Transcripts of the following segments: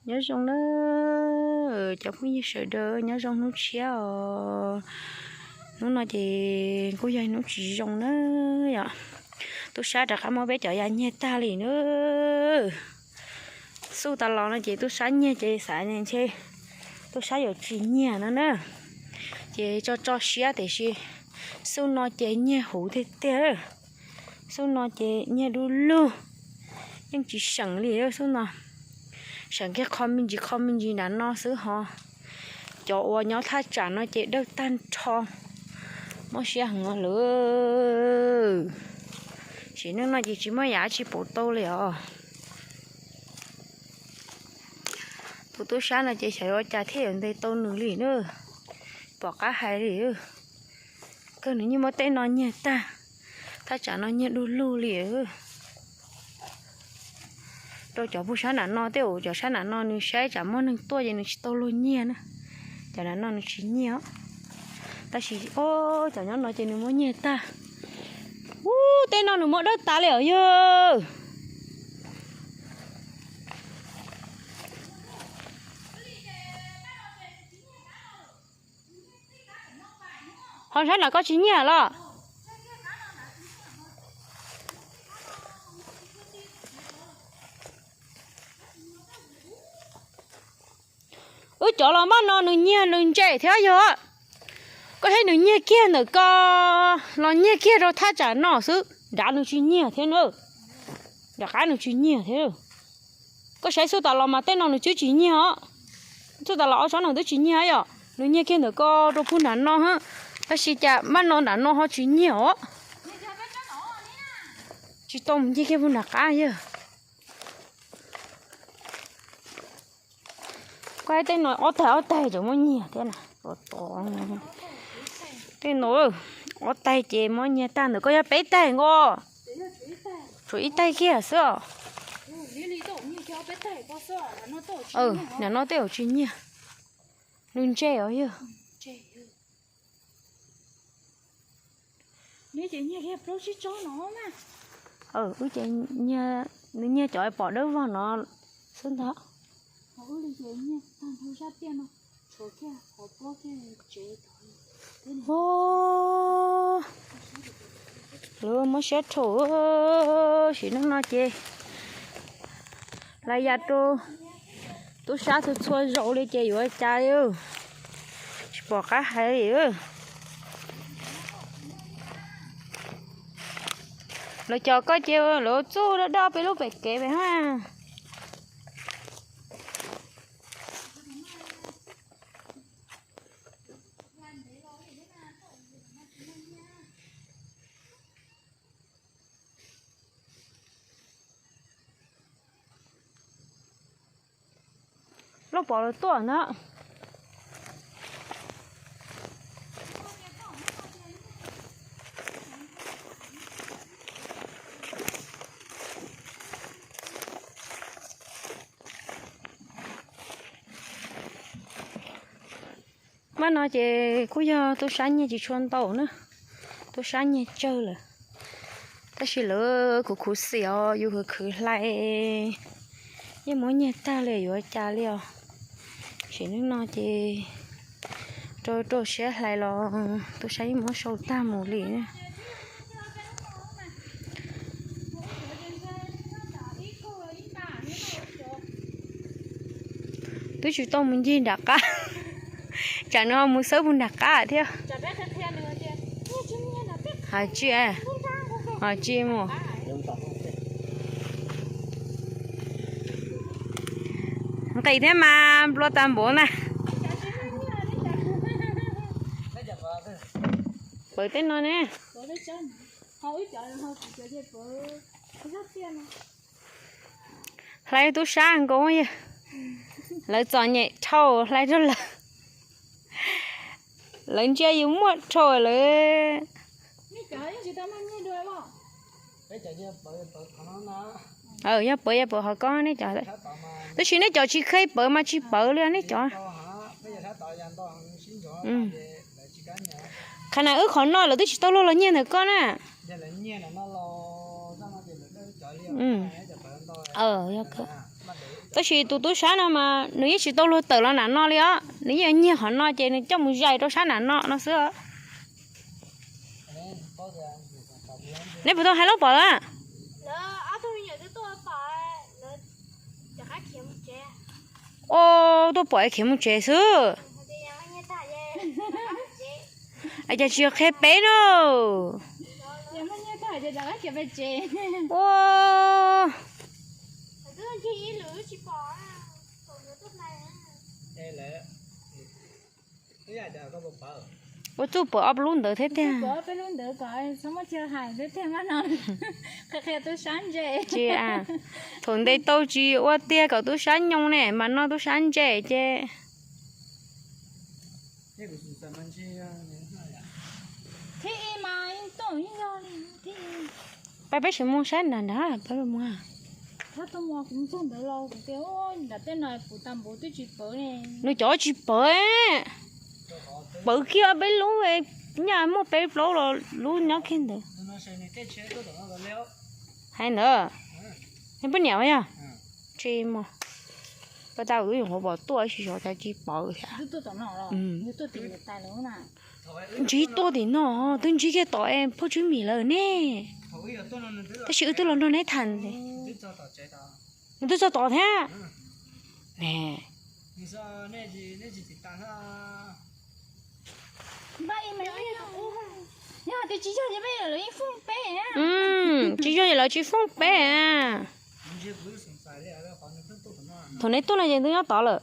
Nyob zoo na cov phooj ywg sawv daws, nyob zoo hnub tshiab os. Hnub no ces kuj yog hnub tsis zoo na yom. Tub sab rov qab muab peb cov ya nyiag tag li na. Xuj tas los no ces tub sab nyiag ces xav ntshe tub sab yuav tsis nyiag no na. Ces tso tso siab tiam sis xuj no ces nyiag huv tiag tiag. Xuj no ces nyiag du lug, yeej tsis seem li xuj no. Seem kiag qho me ntsis qho me ntsis nram no xwb ho. Cov uas nyob thaj tsam no ces dawb tag nrho, mob siab heev lawm. Sim neej no ces tsis muaj yam dab tsi pauv tau li os. Tus tub sab no ces xyov yuav ua cas thiaj yuav ntes tau nws li na. Pom qab hais li. Kawg nws yeej muab tej no nyiag tag, thaj tsam no nyiag du lug li. Rau cov pug sab nram no tej uas cov sab nram no nws saib tsam muaj neeg tuaj ces nws tsis tau luag nyiag na. Cov nram no nws tsis nyiag os. Tab sis o, cov nyob no ces nws muab nyiag tag. Ub, tej no nws muab dawb tas li os yawg. Ho sab nram koj tsis nyiag los? Wb cov los maj no nws nyiag nws ntse thiab yog. Koj saib nws nyiag kiag ntawm ko los nyiag kiag rau thaj tsam no xwb, nrad nws tsis nyiag thiab na. Nram qab nws tsis nyiag thiab. Koj saib xuj tas los mas tej no nws twb tsis nyiag os. Xuj tas los ob tsob no twb tsis nyiag yom, nws nyiag kiag ntawm ko rau pug nram no. Tab sis cas maj no nram no ho tsis nyiag os. Tsis tau mus nyiag kiag pug nram qab yawg. Koj saib tej no ob taig ob taig ces muab nyiag thiab na. Tej no ob taig ces muab nyiag tag, ntawm koj yog peb taig nkaus. Tshuav ib taig kiag xwb os. Nram no tej zaum tsis nyiag. Nws ntse os yawg. Wb ces nws nyiag cov pom dawb vog no xwb ntag. Lawv muab siab rhaum, sim neej no ces lawv ya rau tub sab txhua txhua zaus li ces yuav cas li, tsis pom qab hais li. Lawv cov koj ces lawv txuj dawb dawb peb lub pem kev pem ha. Loj pom lawv tuaj na. Maj no ces kuj yog tub sab nyiag tsis tshua ntau na, tub sab nyiag tsawg lawm. Tab sis lawv kuv khuv xim os, yus khwv khwv hlais yeej muab nyiag tag li yuav cas li os. Sim neej no ces rau rau siab hlais los tub sab yeej muab sau tag mus li. Twb tsis tau mus ncig nram qab, tsam nws ho mus xawb puag nram qab thiab. Tsis, tsis mus. Nqis thiab mas nplua tag npaum na. Pawv tej no ne. Hlais tub sab nkaus, lawv txom nyem dhau hlais rau lawv. Lawv ntsia yus muaj dhau lawv. Yog pawv yog pawv hauv ko nej cov, tab sis nej cov tsis kheev pawv mas tsis pawv li nej cov. Qhov na wb qhov no lawv twb tsis tau luag los nyiag ntawm ko na. Tab sis tus tub sab no mas nws yeej tsis tau luag tawm los nram no li os, nws yeej nyiag qhov no ces nws coj mus zais rau sab nram no no xwb os. Neb puas tau hais lub pom lawm? Ua, tuaj pom es khiav mus tsev xwb. Cas tsis yog qhia peb na. Ua, ua txuj pom ob lub ntawd thiab tiag. Tsis, thaum ntes tau tsis ua tiag kom tub sab nyoo ne mas no tub sab ntse ces. Pab peb sim mus saib nram nrad pab mus. Nws cov tsis pawv, pawv kiag peb lub, nyaj muaj peb plaub los lub nyob kiag ntawd. Hais ntawd, poj niam yog, tsis mus, pab tau wb yuav pom tuaj ib sim zov cas tsis pawv thiab. Ntsib tuaj tim no, twb ntsib kiag tom es phauj Tswb Mim lawm ne. Tab sis wb twb los nrog neb tham, nws twb txog tom thiab. Tsis yog ces lawv tsis foob peb. Thaum neb tuaj no ces nws twb nyob tod lawm.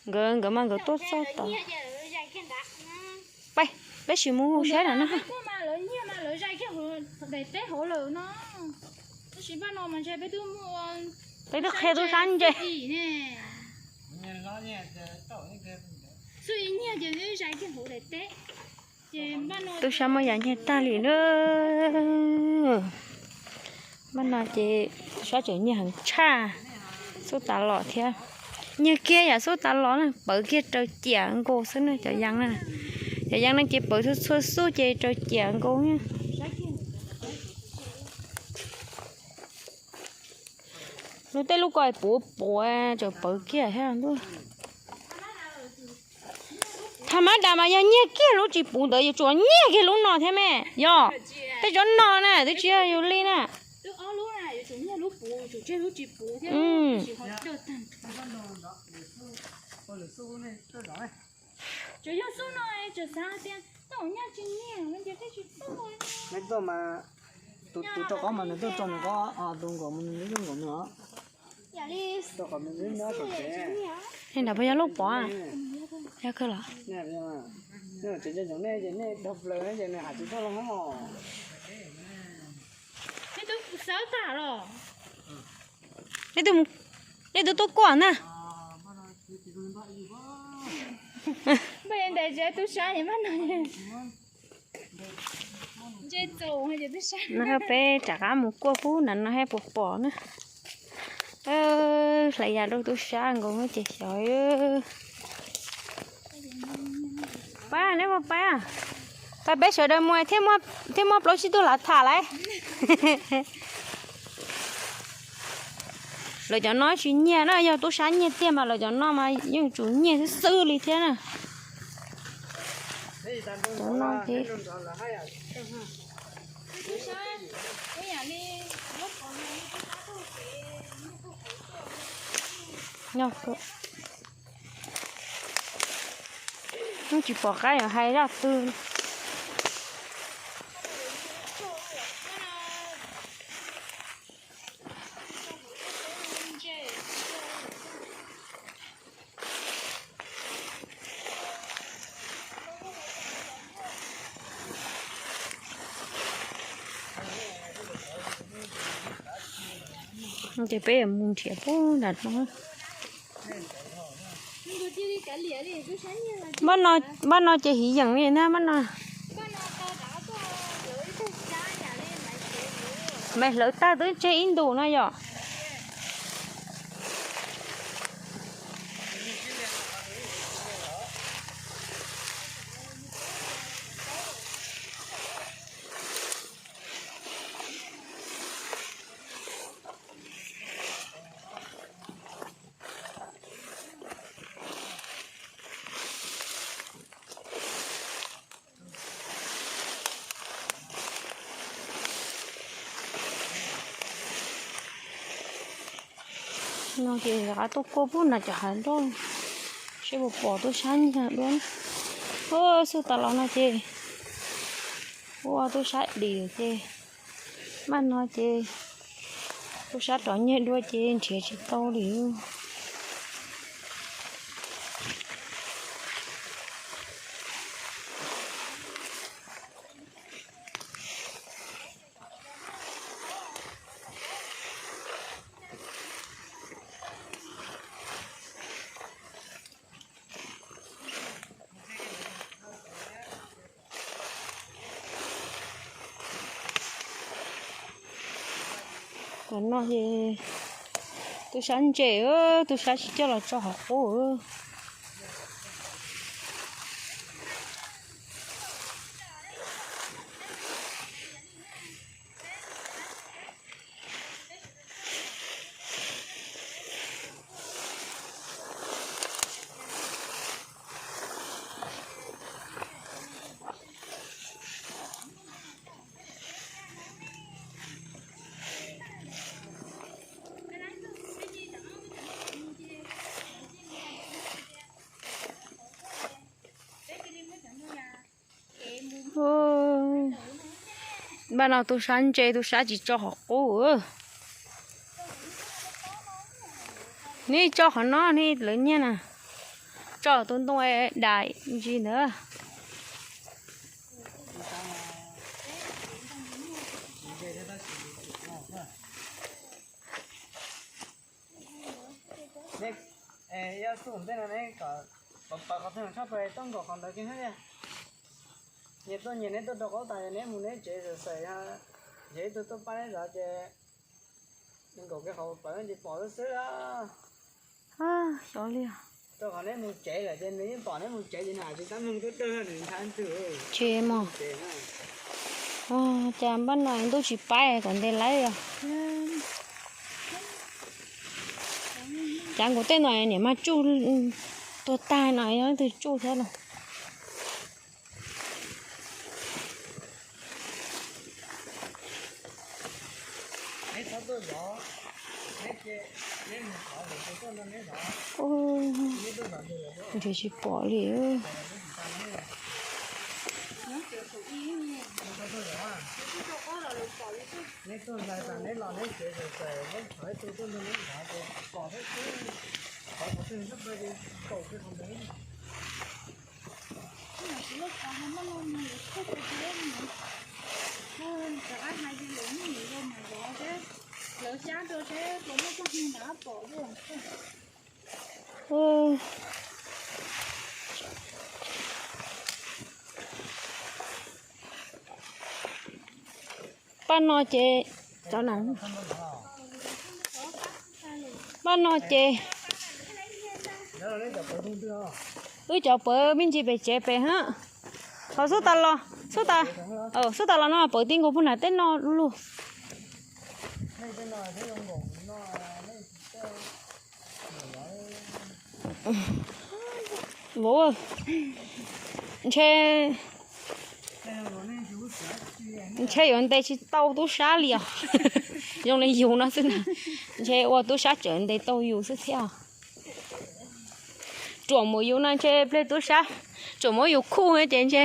Nkawd, nkawd mas nkawd tuaj txog tod. Peb, peb sim mus saib nram no. Peb twb qhia tub sab ntse. Tub sab muaj yam nyiag tag li na. Npaj no ces tub sab tseem nyiag heev tshaj xub tas los thiab. Nyiag kiag yam xub tas los na, pawv kiag raws ciam nkaus xwb na cov yas na. Cov yas no ces pawv txhua txhua xub ces raws ciam nkaus. Lub tej lub ko puv puv tseem pawv kiag thiab ntuj. Tha mab das mas yog nyiag kiag lub tsis puv ntawd yuav tsum nyiag kiag lub no thiab me. Yog tej tsob no na twb tsis yog yus li na. Neb tuaj mas tus, tus rau qab mas nws tuaj rau nws qab, tus nkaum mas nws nyob nkaum nws os. Rau qhov nws nyob saum tsev. Nram puas yog Lauj Pov? Yog kawg los. Tsev ntsoov nej ces nej dhau plaws ces nws hais tsis tau los. Nej twb, nej twb tuaj kuaj na. Npaj ntes tsev tub sab es npaj no. Nws peb rov qab mus kuaj pub nram no thiab puas pom na. Hlais yas rau tub sab nkaus ces xyov. Pab, neb puas pab? Pab peb sawv daws mus thiaj muaj plaub tsib tug lav tham lauj. Lawv cov no tsis nyiag na, yog tub sab nyiag tiag mas lawv cov no mas yeej tsum nyiag xwb xwb li thiab na. Cov no ces nyob, tsis pom qab yuav hais zaj twg. Ces peb mus nrhiav pub nram no. Npaj no ces hiv yeem li na, npaj no. Mas hlawv tag twb tseg ib ntus no yom. No ces rov qab tuaj kuaj pub na cov hav nroj, seb puas pom tub sab nyiag dua. Ua xub tas los no ces ua tub sab dim ces, maj no ces tub sab rov nyiag dua ces nrhiav tsis tau li. Qhov no ces tub sab ntse, tub sab tsis coj los tso hauv qub. Npaj no tub sab ntse, tub sab tsis tso hauv qub. Neb tso qhov no, neb lawv nyiag na. Tso tus ntoo dam ntsis ntawd. Neb, yog xub ntej no neb kom pawv qhov twg tshaj plaws tuaj nkaum qhov ntawd kiag thiab. Nyias tuaj nyias, neb tuaj rau qaub tas, neb mus neb tsev xwb xwb, yog ib tug tuaj pab neb zov ces nkaum kiag qhov pawv ces pom xwb xwb. Xyov li. Rau qhov neb mus tsev lawm ces nws yeej pom neb mus tsev ces nws tsis tab meeg tuaj dawg nws ntshai ntws. Tsis mas. Cas npaj no ntuj tsis paib kom ntes laib os. Cas nkaus tej no niam mas tsuj tuag tag no yog leej twg tsuj thiab los. Nrhiav tsis pom li. Paj no ces, paj no ces wb cov pawv me ntsis pem tsev pem hab. Ho xub tas los, xub tas, xub tas los no pawv ti nkaus puag nram tej no lug. Vauv, ntshe, ntshe yuav ntes tsis tau tub sab li os. Zoo li yus no xwb na, ntshe ua tub sab tseem ntes tau yus xwb thiab. Ruam mus yus no ntshe pliag tub sab, ruam muab yus khuj ces ntshe.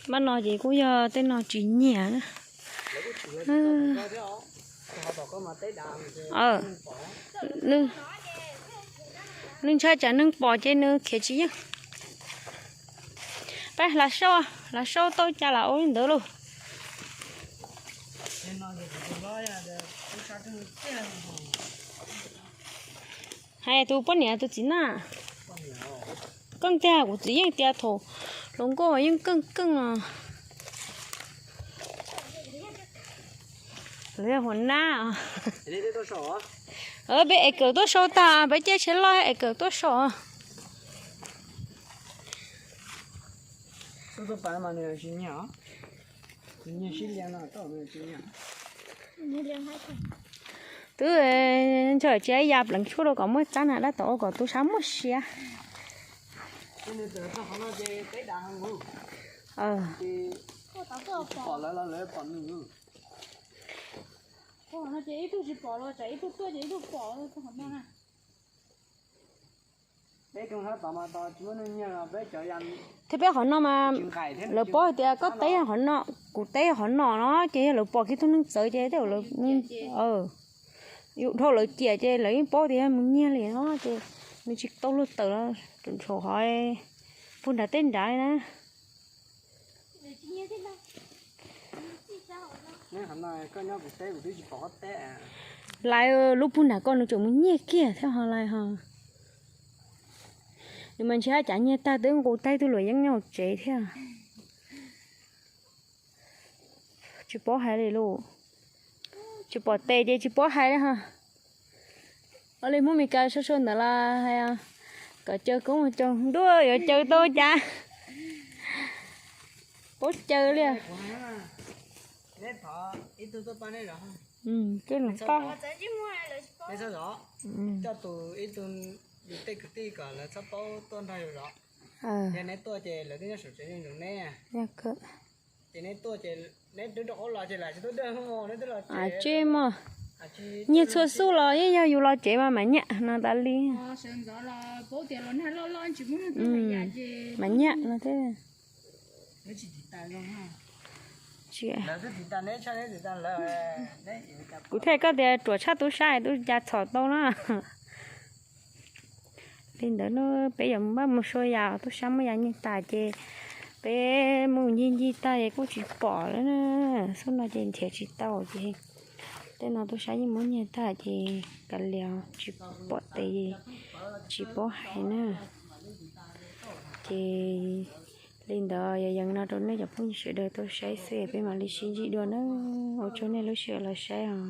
Paj no ces kuj yog tej no tsis nyiam na. Nws ntshai tsam neeg pom ces nws khiav tsis yeej. Peb hlav saub, hlav saub tau cas lam ua li ntawd lauj. Hais tus poj niam tus txiv na, keej tiag, kuv txiv yeej tias thaum hluas nkauj yeej keej keej os. Lawv yog huas nab. Peb ev kawm tuaj sau tag, peb caij tsheb loj ev kawm tuaj sau. Twb ntshe tsis ya pleev tshuaj rau kom muaj tsab na, dab tom ua kom tub sab muaj siab. Pom lawv los lawv pom nws. Ib tug tsis pom los tsam ib tug tuaj ces ib tug pom qhov no na. Thiab peb qhov no mas lawv paub hais tias koj teb qhov no, kuv teb qhov no no ces yog lawv pom kiag tug neeg txawv ces tej zaum lawv, yus dhau lawv ciam ces lawv yeej paub tias yog mus nyiag li no ces nws tsis tau luag tawm los ntshau qhov puag nram tej nrad li na. Lawv lub puag nram ko nws tseem mus nyiag kiag thiab ho lawv ho. Nws mas ntshe haj cav nyiag tag twb nqus tag ib tug luam yeeb nyob hauv tsev thiab. Tsis paub hais li lus, tsis pom tes ces tsis paub hais li ho. Ua li Hmoob Mes Kas sau sau ntawd los hais kom caw koob caw nruab yuav caw tau cas. Paub caw li. Tej los pab. Coj tus ib tug yus tej kwv tij kom lawv txhob paub tuaj nrog yus zov. Yog neb tuaj ces lawv twb nyob saum tsev zoo zoo neb. Ces neb tuaj ces neb twb rau qhov los ces lam tsis tuaj dawj, neb twb los tsev mas. Nyiag txhua xub los yeej yog yus los tsev mas mam nyam no tas li. Mam nyam no thiab. Kuv thiaj koj tias ruam tshaj tub sab, tub cas txhom tau na. Li ntawd no peb yuav maj mus sua yas, tub sab muab yas nyiag tas ces peb mus ncig ncig tag es kuj tsis pom lawm. Xub no ces nrhiav tsis tau ces tej no tub sab yeej muab nyiag tag ces kav liam tsis pom tes tsis paub hais na. Ces li ntawd yog yees no rau nej cov phooj ywg sawv daws tau saib xwb, peb mam li sib ntsib dua na. Ua tsaug nej lub sij hawm los saib os.